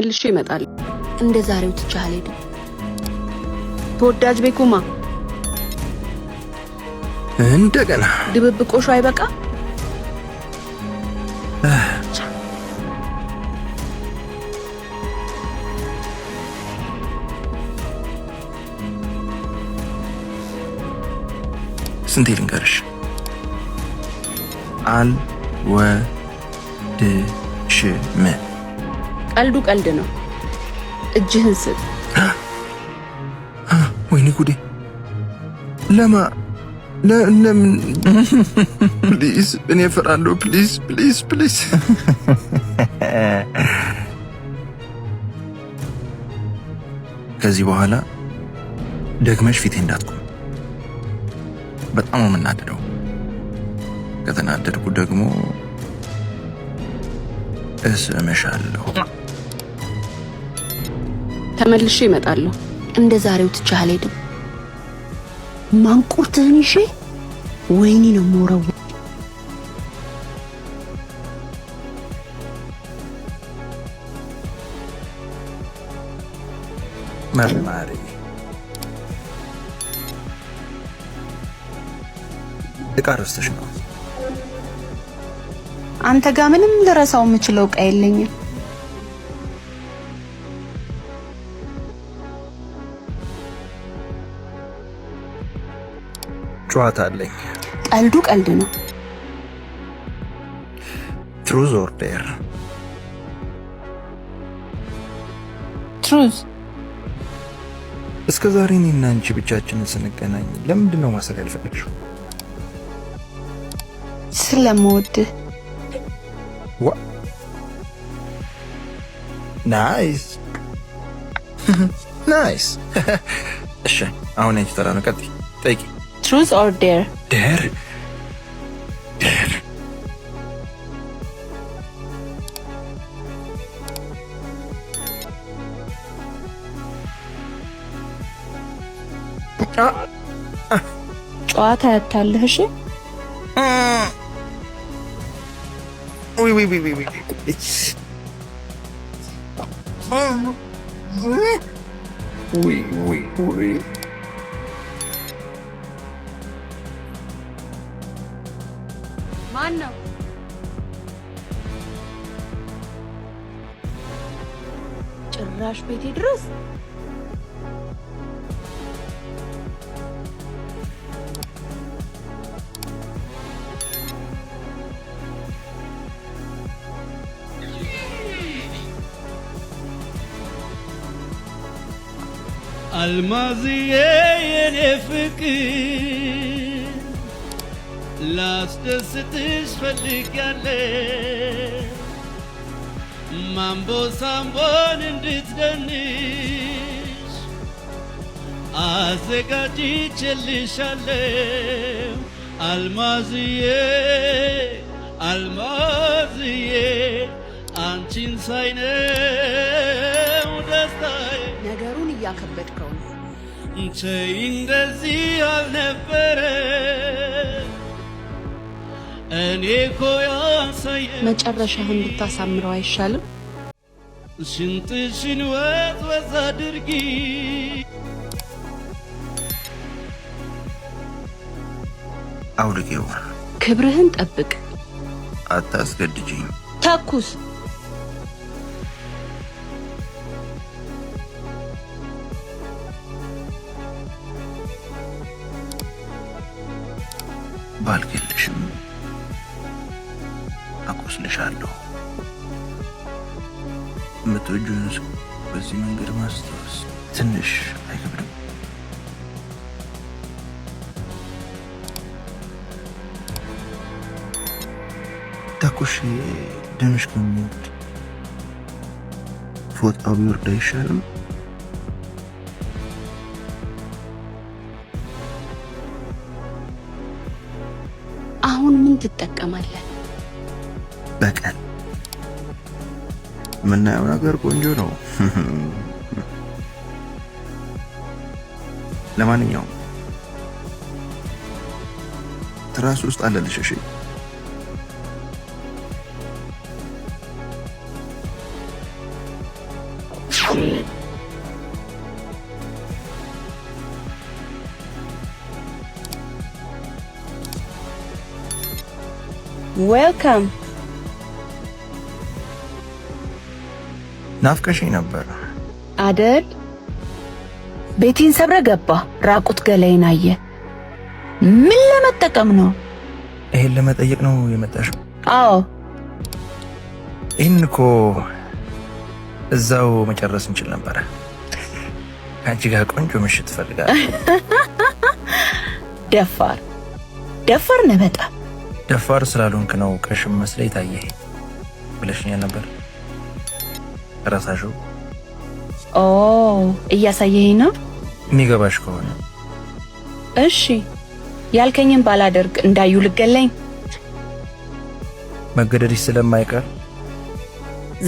ተመልሼ እመጣለሁ። እንደ ዛሬው ትቼህ አልሄድም። ተወዳጅ ቤኩማ። እንደገና። ድብብቆሹ አይበቃ? ስንቴ ልንገርሽ? አልወድሽም። ቀልዱ ቀልድ ነው። እጅህን ስጥ። ወይኔ ጉዴ! ለማ ለምን? Please፣ እኔ እፈራለሁ። Please, please, please። ከዚህ በኋላ ደግመሽ ፊቴ እንዳትቆም። በጣም ነው የምናደደው። ከተናደድኩ ደግሞ እስምሻለሁ። ተመልሼ እመጣለሁ። እንደ ዛሬው ትቼህ አልሄድም። ማንቁርትህን ይዤ ወይኒ ነው የምወረው። መርማሪ፣ ዕቃ ረስተሽ ነው። አንተ ጋር ምንም ልረሳው የምችለው ዕቃ የለኝም። ጨዋታ አለኝ። ቀልዱ ቀልድ ነው። Truth or dare? Truth. እስከ ዛሬ እኔና አንቺ ብቻችንን ስንገናኝ ለምንድን ነው ማሰር ያልፈለግሽው? ስለምወድህ። ዋ፣ nice, nice። እሺ፣ አሁን ያንቺ ተራ ነው። ቀጥይ፣ ጠይቂ። Truth or dare? Dare, dare። ጨዋታ ያታለህ። እሺ። ውይ ውይ ውይ ውይ ውይ ውይ ውይ! ማን ነው? ጭራሽ ቤቴ ድረስ። አልማዝዬ የኔ ፍቅር፣ ላስደስትሽ ፈልጋለሁ፣ ማምቦ ሳምቦን እንድትደንሽ አዘጋጅቼልሻለሁ። አልማዝዬ፣ አልማዝዬ፣ አንቺን ሳይነው ደስታዬ። ነገሩን እያከበድከው ነው። ተይ፣ እንደዚህ አልነበረ እኔ እኮ ያሳየ መጨረሻህን ብታሳምረው አይሻልም? ሽንጥሽን ወዝ ወዝ አድርጊ። አውልቄው። ክብርህን ጠብቅ። አታስገድጂኝ። ተኩስ። ባልገልሽም አቆስልሻለሁ። የምትወጂውን ሰው በዚህ መንገድ ማስታወስ ትንሽ አይከብድም? ተኩሼ ደምሽ ከሚወርድ ፎጣው ቢወርድ አይሻልም? አሁን ምን ትጠቀማለህ? በቀል። የምናየው ነገር ቆንጆ ነው። ለማንኛውም ትራስ ውስጥ አለልሽ። እሺ። Welcome. ናፍቀሽኝ ነበር። አደል? ቤቴን ሰብረህ ገባህ፣ ራቁት ገላዬን አየህ። ምን ለመጠቀም ነው? ይሄን ለመጠየቅ ነው የመጣሽው? አዎ። ይህን እኮ እዛው መጨረስ እንችል ነበረ። ከአንቺ ጋር ቆንጆ ምሽት እፈልጋለሁ። ደፋር ደፋር ነህ በጣም። ደፋር ስላልሆንክ ነው ቀሽም መስለህ ታየህ ብለሽኛል ነበር። ረሳሽው? ኦ፣ እያሳየኸኝ ነው። የሚገባሽ ከሆነ። እሺ፣ ያልከኝን ባላደርግ እንዳዩ ልገለኝ? መገደልሽ ስለማይቀር።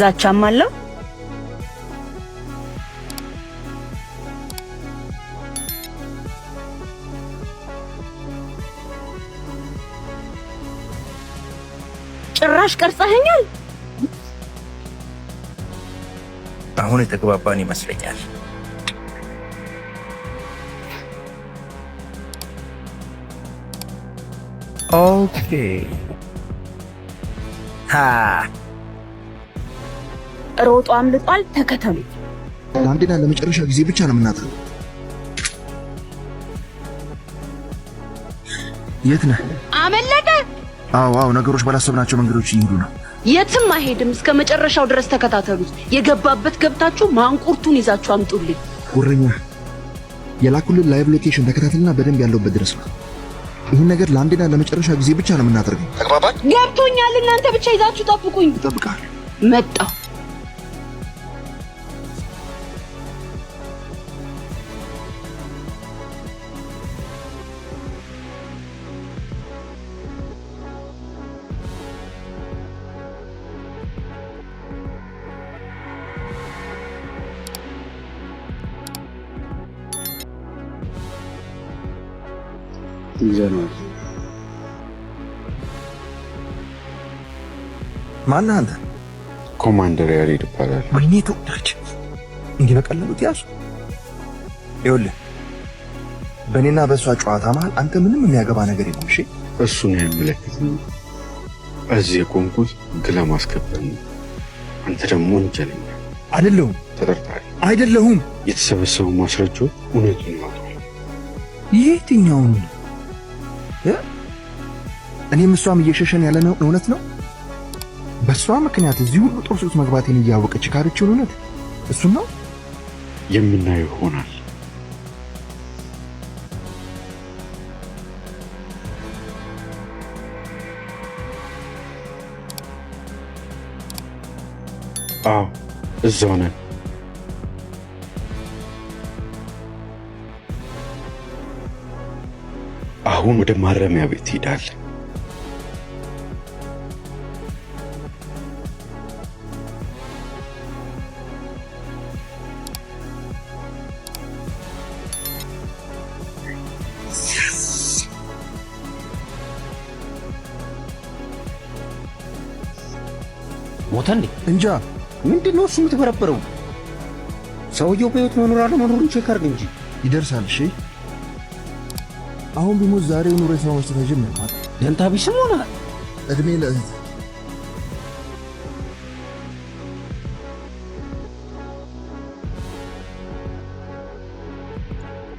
ዛቻም አለው። ጭራሽ ቀርጸኸኛል። አሁን የተግባባን ይመስለኛል። Okay፣ ሃ። ሮጦ አምልጧል። ተከተሉት። ለአንዴና ለመጨረሻ ጊዜ ብቻ ነው የምናደርገው። የት ነህ? አመለጠ። አዎ፣ ነገሮች ባላሰብናቸው መንገዶች እየሄዱ ነው። የትም አይሄድም። እስከ መጨረሻው ድረስ ተከታተሉት። የገባበት ገብታችሁ ማንቁርቱን ይዛችሁ አምጡልኝ። ጉረኛ፣ የላኩልን live location ተከታተልና በደንብ ያለውበት ድረስ ነው። ይህን ነገር ለአንዴና ለመጨረሻ ጊዜ ብቻ ነው የምናደርገው። ተግባባን? ገብቶኛል። እናንተ ብቻ ይዛችሁ ጠብቁኝ። እጠብቅሃለሁ። መጣሁ። ይዘነዋል። ማነህ አንተ? ኮማንደር ያሬድ ይባላል። ወይኔ ተወዳጅ፣ እንዲህ በቀላሉ ትያዙ? ይኸውልህ፣ በእኔና በእሷ ጨዋታ መሀል አንተ ምንም የሚያገባ ነገር የለም። እሺ? እሱን አይመለከትም። እዚህ የቆምኩት ሕግ ለማስከበር ነው። አንተ ደግሞ ወንጀለኛ። አይደለሁም። ተጠርጣሪ። አይደለሁም። የተሰበሰቡ ማስረጃዎች እውነቱን ያወጣል። የትኛውን? እኔም እሷም እየሸሸን ያለነው እውነት ነው። በእሷ ምክንያት እዚህ ሁሉ ጦር ውስጥ መግባቴን እያወቀች ካደችውን እውነት እሱን ነው። የምናየው ይሆናል። አዎ፣ እዛው ነን። አሁን ወደ ማረሚያ ቤት ትሄዳለህ። ሞተ እንዴ? እንጃ። ምንድን ነው እሱ የምትበረበረው? ሰውየው በሕይወት መኖር አለመኖሩን check አድርግ እንጂ። ይደርሳል። እሺ፣ አሁን ቢሞት ዛሬውኑ ሬሳው መስጠት አይጀምርም። ደንታ ቢስም ሆነሃል። እድሜ ለእህት።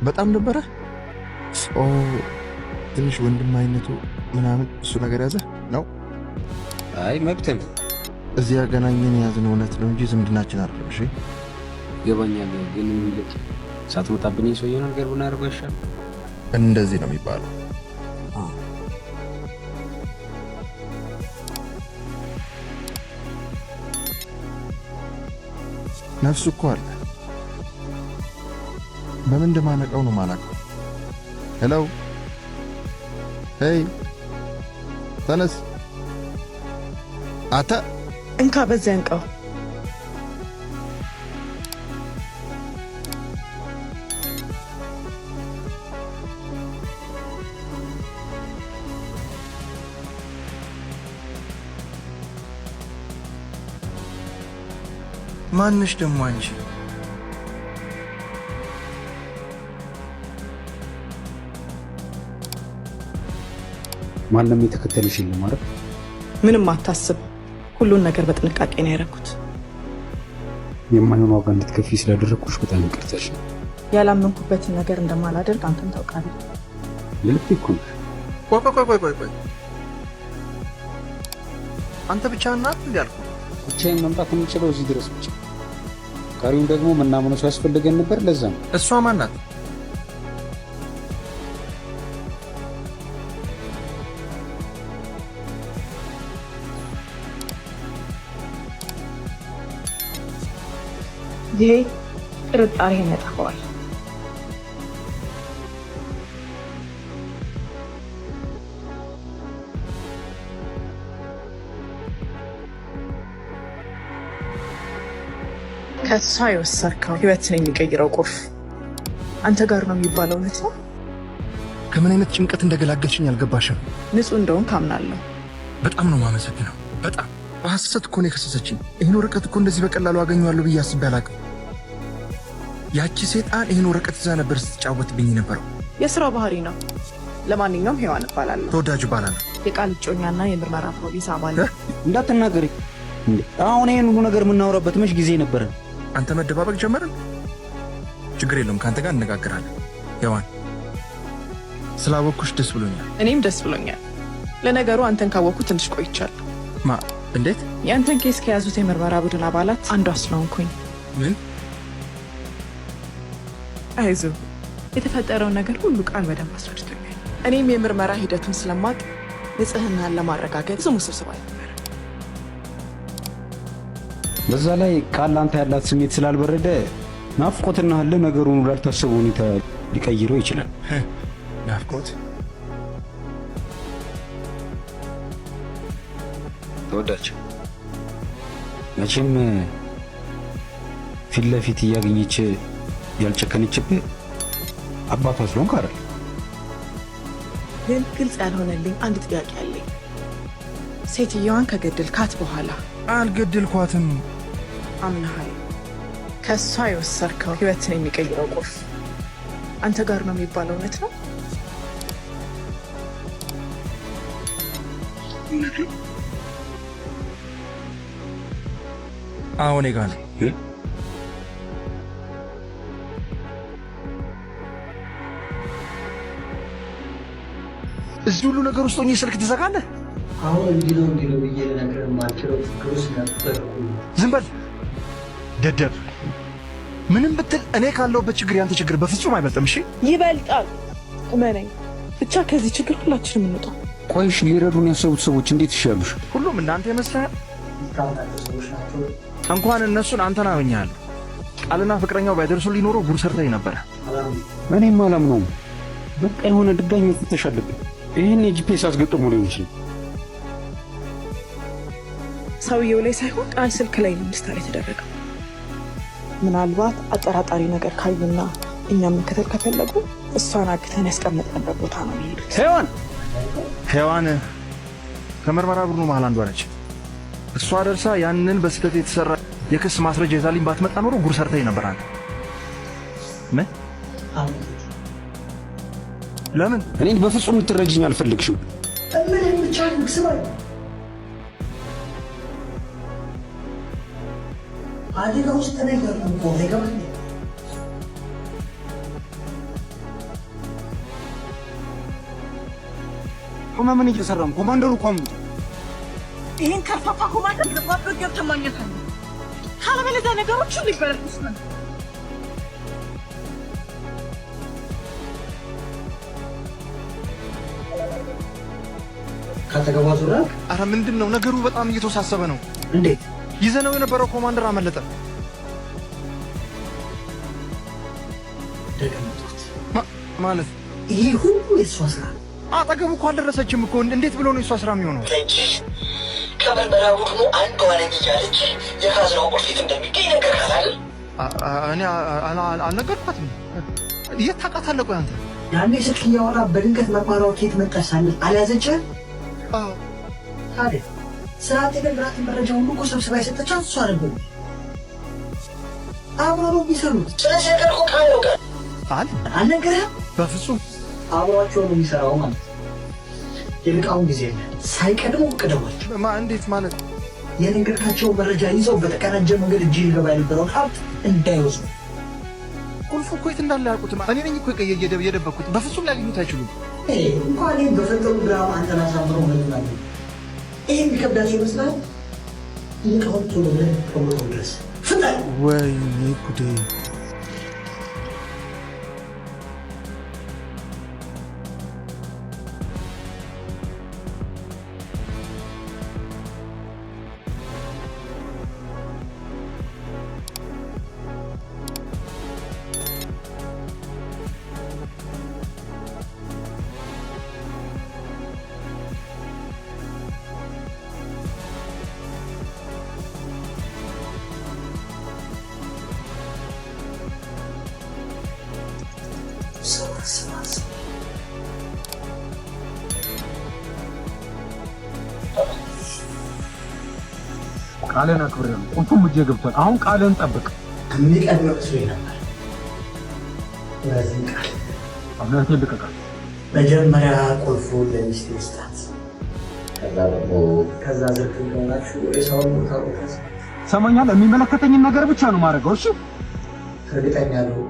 በጣም ነበረ። ኦ፣ ትንሽ ወንድም አይነቱ ምናምን እሱ ነገር ያዘ ነው። አይ፣ መብት ነው። እዚህ ያገናኘን የያዝነው እውነት ነው እንጂ ዝምድናችን አይደለም። እሺ? ይገባኛል፣ ግን ይልቅ ሳትመጣብኝ ሰውየው ነገር ብናደርገው አይሻልም? እንደዚህ ነው የሚባለው። ነፍሱ እኮ አለ። በምን እንደማነቀው ነው ማላውቀው። Hello፣ hey፣ ተነስ አተ። እንካ፣ በዚያ እንቀው። ማንሽ ደግሞ አንቺ? ማንም የተከተለሽ የለም አይደል? ምንም አታስብ። ሁሉን ነገር በጥንቃቄ ነው ያደረኩት። የማይሆን ዋጋ እንድትከፊ ስላደረግኩሽ በጣም ይቅርታሽ። ያላመንኩበትን ነገር እንደማላደርግ አንተም ታውቃለህ። የልቤ እኮ ነሽ። ቆይ ቆይ ቆይ ቆይ ቆይ፣ አንተ ብቻህን ናት እንዴ ያልኩህ? ብቻዬን መምጣት የምችለው እዚህ ድረስ ብቻ። ቀሪውን ደግሞ መናመኑ ሲያስፈልገን ነበር። ለዛ ነው። እሷ ማን ናት? ይሄ ጥርጣሬህን ያጠፋዋል። ከእሷ የወሰድከው ህይወትን የሚቀይረው ቁልፍ አንተ ጋር ነው የሚባለው እውነት ነው? ከምን አይነት ጭንቀት እንደገላገልሽኝ አልገባሽም። ንጹህ እንደሆንክ አምናለሁ። በጣም ነው የማመሰግነው። በጣም በሐሰት እኮ ነው የከሰሰችኝ። ይህን ወረቀት እኮ እንደዚህ በቀላሉ አገኘዋለሁ ብዬ አስቤ አላውቅም። ያቺ ሴጣን ይህን ወረቀት ይዛ ነበር ስትጫወትብኝ የነበረው። የስራው ባህሪ ነው። ለማንኛውም ሔዋን እባላለሁ። ተወዳጅ እባላለሁ። የቃል እጮኛና የምርመራ ፖሊስ አባል። እንዳትናገሪ። አሁን ይህን ሁሉ ነገር የምናወራበት መች ጊዜ ነበረ? አንተ መደባበቅ ጀመርን። ችግር የለውም፣ ከአንተ ጋር እነጋገራለን። ሔዋን ስላወቅኩሽ ደስ ብሎኛል። እኔም ደስ ብሎኛል። ለነገሩ አንተን ካወቅኩ ትንሽ ቆይቻለሁ። ማ እንዴት? የአንተን case ከያዙት የምርመራ ቡድን አባላት አንዷ ስለሆንኩኝ። ምን? አይዞህ፣ የተፈጠረውን ነገር ሁሉ ቃል በደንብ አስረድቶኛል። እኔም የምርመራ ሂደቱን ስለማቅ ንጽህናን ለማረጋገጥ ብዙ ውስብስብ አልነበረ። በዛ ላይ ቃል ለአንተ ያላት ስሜት ስላልበረደ ናፍቆትና ህልህ ነገሩን ወዳልታሰበ ሁኔታ ሊቀይረው ይችላል። ናፍቆት ተወዳጅ መቼም ፊት ለፊት እያገኘች ያልጨከነችብህ አባቷ ስለሆንክ አይደል? ግን ግልጽ ያልሆነልኝ አንድ ጥያቄ አለኝ። ሴትየዋን ከገደልካት በኋላ አልገደልኳትም። አምናሃል። ከእሷ የወሰድከው ህይወትን የሚቀይረው ቁልፍ አንተ ጋር ነው የሚባለው እውነት ነው? አዎ እኔ ጋር ነው። እዚህ ሁሉ ነገር ውስጥ ሆኜ ስልክ ትዘጋለህ? አሁን እንዲህ ነው እንዲህ ነው ብዬ ልነግርህ የማልችለው ችግር ውስጥ ነበርኩ። ዝም በል ደደብ። ምንም ብትል እኔ ካለሁበት ችግር ያንተ ችግር በፍጹም አይበልጥም። እሺ ይበልጣል፣ እመነኝ። ብቻ ከዚህ ችግር ሁላችንም እንውጣ። ቆይሽ ሊረዱን ያሰቡት ሰዎች እንዴት ይሻሉሽ? ሁሉም እንዳንተ ይመስልሃል? የምታምናቸው ሰዎች ናቸው። እንኳን እነሱን አንተን አምኜሃለሁ። ቃልና ፍቅረኛው ባይደርሱ ሊኖሩ ጉር ሰርተኝ ነበረ። እኔም አላምነውም። በቃ የሆነ ድጋሚ መፈተሽ አለብን። ይህን የ GPS አስገጥሞ ሊሆን ይችላል። ሰውየው ላይ ሳይሆን ቃል ስልክ ላይ ነው install የተደረገው። ምናልባት አጠራጣሪ ነገር ካዩና እኛም መከተል ከፈለጉ እሷን አግተን ያስቀመጥንበት ቦታ ነው የሚሄዱት። ሔዋን ሔዋን ከምርመራ ቡድኑ መሃል አንዷ ነች። እሷ ደርሳ ያንን በስህተት የተሰራ የክስ ማስረጃ ይዛልኝ ባትመጣ ኖሮ ጉር ሰርተኝ ነበር። አንተ ምን? ለምን እኔን በፍጹም ልትረጅኝ አልፈልግሽም። እምልህን ብቻ አድርግ፣ ስማኝ። አደጋ ውስጥ ነኝ እኮ አይገባኝም። ምን እየሰራ ነው? ኮማንደሩ እኮ አምልጦ ይህን ከርፋፋ ኮማንደር ገባበት ገብተን ማግኘት አለ። ካለበለዚያ ነገሮች ሁሉ ይበላሹብናል። ካጠገቧ ዞር አልክ? አረ ምንድን ነው ነገሩ? በጣም እየተወሳሰበ ነው። እንዴት? ይዘነው የነበረው ኮማንደር አመለጠ። ደገምጡት ማለት ይሄ ሁሉ የእሷ ስራ ነው። አጠገቡ እኮ አልደረሰችም እኮ። እንዴት ብሎ ነው የእሷ ስራ የሚሆነው? እንጂ ከምርመራ ቡድኑ አንዷ ነኝ እያለች የካዝናው ቁልፍ የት እንደሚገኝ ነገርካት አይደል? እኔ አልነገርኳትም። የት ታውቃታለህ? ቆይ አንተ ያኔ ስልክ እያወራ በድንገት መርማሪዋ ከየት መጣች ሳንል አልያዘችህም? ታዲያ ስርዓት የነገራትን መረጃ ሁሉ እኮ ሰብስባ የሰጠቻት እሷ ነበረች። አብረው ነው የሚሰሩት። ስለዚህ ነገር እኮ ቃል ያውቃል። ቃል አልነገረህም? በፍጹም አብሯቸው ነው የሚሰራው ማለት ነው። ይልቅ አሁን ጊዜ የለ። ሳይቀድሙ ቅደሟቸው። እንዴት ማለት? የነገርካቸው መረጃ ይዘው በተቀናጀ መንገድ እጅ ሊገባ የነበረውን ሀብት እንዳይወስዱ። ቁልፉ እኮ የት እንዳለ አያውቁትም። እኔ ነኝ እኮ የደበቅኩት። በፍጹም ሊያገኙት አይችሉም። እንኳን ይህን በፈጠሩ ድራማ አንተን አሳምረው መዝናሉ። ይህ የሚከብዳቸው ይመስላል። ይልቅ አሁን ቶሎ ብለህ ከቦታው ድረስ ፍጠን። ወይኔ ጉዴ! ስማ ስማ ስማ፣ ቃልህን አክብሬያለሁ። ቁልፉም እጄ ገብቷል። አሁን ቃልህን ጠብቅ። የሚቀድመው መስሎኝ ነበር። በዚህም ቃል እህቴን ልቀቃት። መጀመሪያ ቁልፉን ለሚስቴ ስጣት። ከዛ ደግሞ ከዛ ዝርፍ እንደሆናችሁ የሰውን ቦታ ቦታ ሰማኛለህ? የሚመለከተኝን ነገር ብቻ ነው የማደርገው። እሺ እርግጠኛ ነው።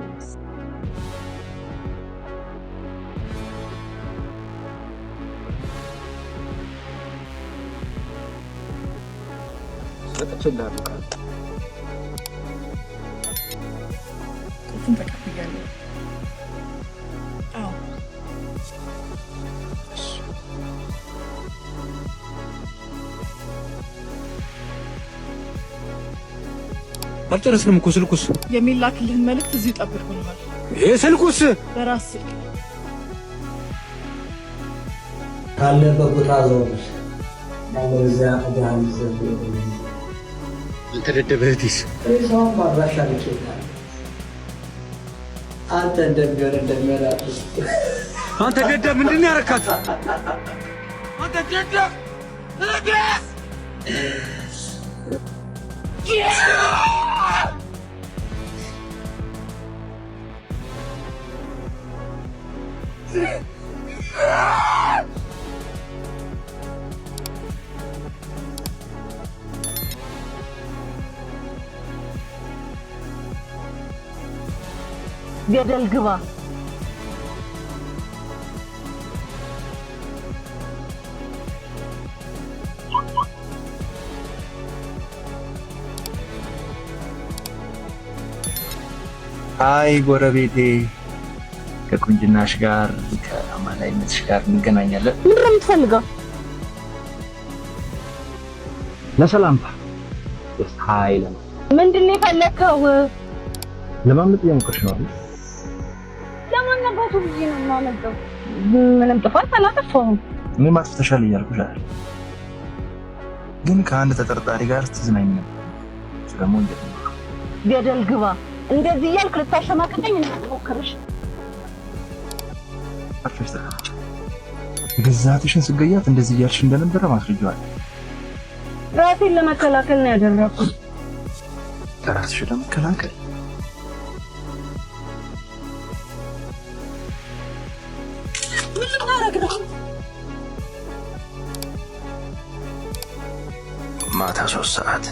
ሰጥቼልሃለሁ ቃል። ቁልፉን ተቀብያለሁ። አዎ እሺ። አልጨረስንም እኮ ስልኩስ። የሚላክልህን መልእክት እዚሁ ጠብቅ ብለዋል። ይሄ ስልኩስ በራስ ስልክ። ካለበት ቦታ ዞር፣ ያለበለዚያ እዳህን ይዘህ አንተ ደደብ እህቴስ? ሬሳውን በአድራሻ ልኬልሃለሁ። አንተ እንደሚሆን እንደሚሆን አትስጥ። አንተ ደደብ ምንድን ነው ያረካት? አንተ ደደብ እህቴስ! ገደል ግባ። አይ ጎረቤቴ፣ ከቁንጅናሽ ጋር ከአማላይነትሽ ጋር እንገናኛለን። ምንድን ነው የምትፈልገው? ለሰላምታ hi ለማለት። ምንድን ነው የፈለግከው? ለማምለጥ እየሞከርሽ ነው አይደል? ለማን አባቱ ብዬ ነው የማመልጠው? ምንም ጥፋት አላጠፋሁም። እኔም አጥፍተሻል እያልኩሽ አይደል፣ ግን ከአንድ ተጠርጣሪ ጋር ስትዝናኝ ነበር። እሱ ደግሞ ወንጀል ነው። ገደል ግባ። እንደዚህ እያልክ ልታሸማቅቀኝ እንዳትሞክርሽ። አርፈሽ ተቀመጪ። ግዛትሽን ስገያት እንደዚህ እያልሽ እንደነበረ ማስረጃው አለ። ራሴን ለመከላከል ነው ያደረኩት። ከራስሽ ለመከላከል? ምን ልታረግ ነው? ማታ 3 ሰዓት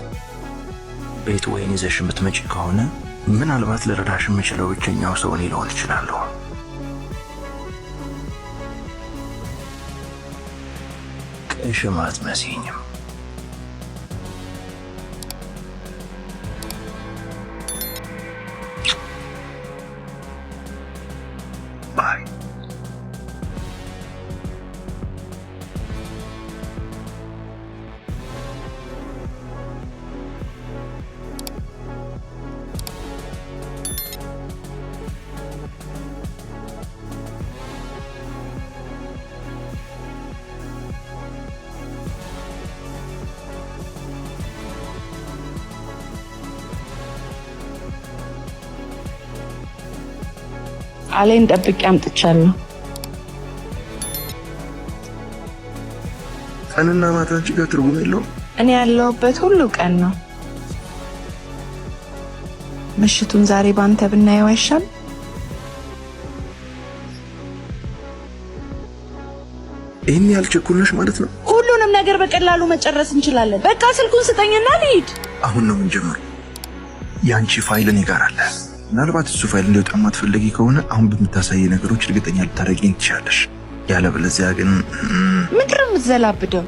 ቤት ወይን ይዘሽ የምትመጪ ከሆነ ምናልባት ልረዳሽ የምችለው ብቸኛው ሰው እኔ ልሆን እችላለሁ። ቅሽም አትመስይኝም። Bye። ቃሌን ጠብቄ አምጥቻለሁ። ቀንና ማታ አንቺ ጋር ትርጉም የለውም። እኔ ያለሁበት ሁሉ ቀን ነው። ምሽቱን ዛሬ ባንተ ብናየው አይሻል? ይህን ያህል ችኩል ነሽ ማለት ነው? ሁሉንም ነገር በቀላሉ መጨረስ እንችላለን። በቃ ስልኩን ስጠኝና ልሂድ። አሁን ነው የምንጀምረው። የአንቺ ፋይል እኔ ጋር አለ። ምናልባት እሱ ፋይል እንዲወጣ የማትፈልጊ ከሆነ አሁን በምታሳይ ነገሮች እርግጠኛ ልታደርጊኝ ትችላለሽ። ያለበለዚያ ግን ምንድን ነው የምትዘላብደው?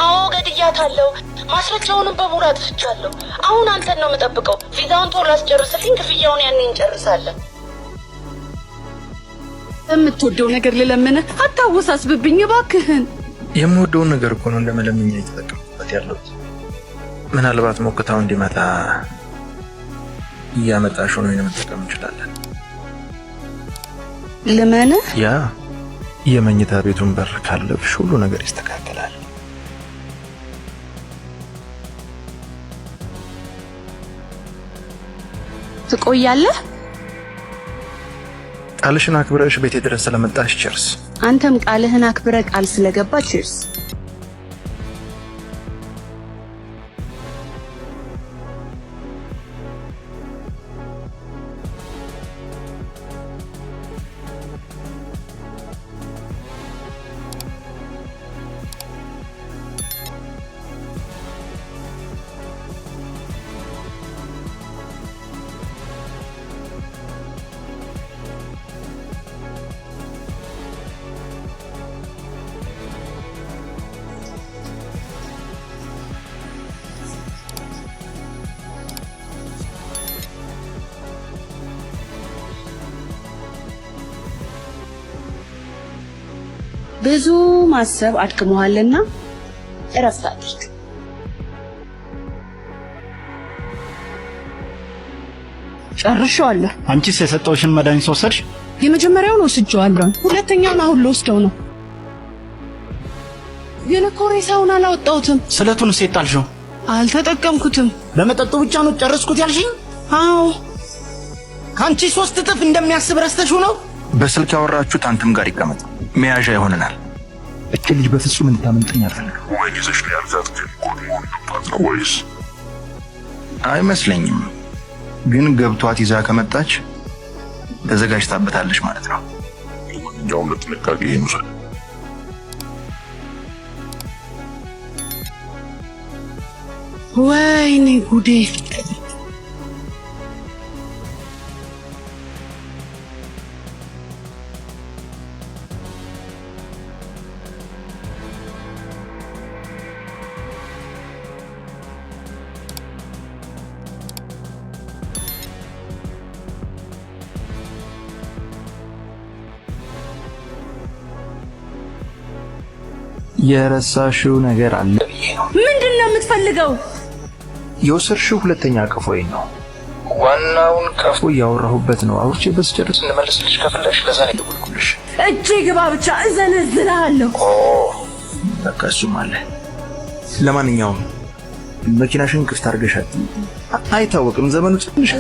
አዎ ገድያታለሁ። ማስረጃውንም በሙሉ አጥፍቻለሁ። አሁን አንተን ነው የምጠብቀው። ቪዛውን ቶሎ አስጨርስልኝ፣ ክፍያውን ያኔ እንጨርሳለን። የምትወደው ነገር ልለምንህ፣ አታወሳስብብኝ እባክህን። የምወደውን ነገር እኮ ነው እንደ መለመኛ እየተጠቀምኩበት ያለሁት። ምናልባት ሞክታው እንዲመጣ እያመጣሽ ሆኖ መጠቀም እንችላለን። ልመንህ? ያ የመኝታ ቤቱን በር ካለፍሽ ሁሉ ነገር ይስተካከላል። ትቆያለህ? ቃልሽን አክብረሽ ቤቴ ድረስ ስለመጣሽ cheers። አንተም ቃልህን አክብረህ ቃል ስለገባ cheers። ብዙ ማሰብ አድክሞሃልና እረፍት አድርግ። ጨርሼዋለሁ። አንቺስ የሰጠውሽን መድኃኒት ወሰድሽ? የመጀመሪያውን ወስጄዋለሁ። ሁለተኛውን አሁን ልወስደው ነው። ግን እኮ ሬሳውን አላወጣሁትም። ስለቱን ሴት ጣልሽው? አልተጠቀምኩትም። በመጠጡ ብቻ ነው ጨረስኩት ያልሽኝ? አዎ። ከአንቺ 3 እጥፍ እንደሚያስብ ረስተሽው ነው? በስልክ ያወራችሁት አንተም ጋር ይቀመጥ፣ መያዣ ይሆነናል። እች ልጅ በፍጹም እንድታመልጠኝ አልፈልግም። ወይን ይዘሽ ሊያልዛት ግን ቆድሞን ገብቷት ነው ወይስ? አይመስለኝም። ግን ገብቷት ይዛ ከመጣች ተዘጋጅታበታለች ማለት ነው። ለማንኛውም ለጥንቃቄ ይህን ውሰድ። ወይኔ ጉዴ! የረሳሽው ነገር አለ ብዬ ነው። ምንድን ነው የምትፈልገው? የወሰድሽው ሁለተኛ ቀፎዬን ነው። ዋናውን ቀፎ እያወራሁበት ነው። አውርቼ በስጨርስ እንመልስልሽ ከፈለግሽ። ለዛ ነው የደወልኩልሽ። እጄ ግባ ብቻ እዘነዝልሃለሁ። በቃ እሱም አለ። ለማንኛውም መኪናሽን ክፍት አድርገሻል። አይታወቅም፣ ዘመኑ ትንሽ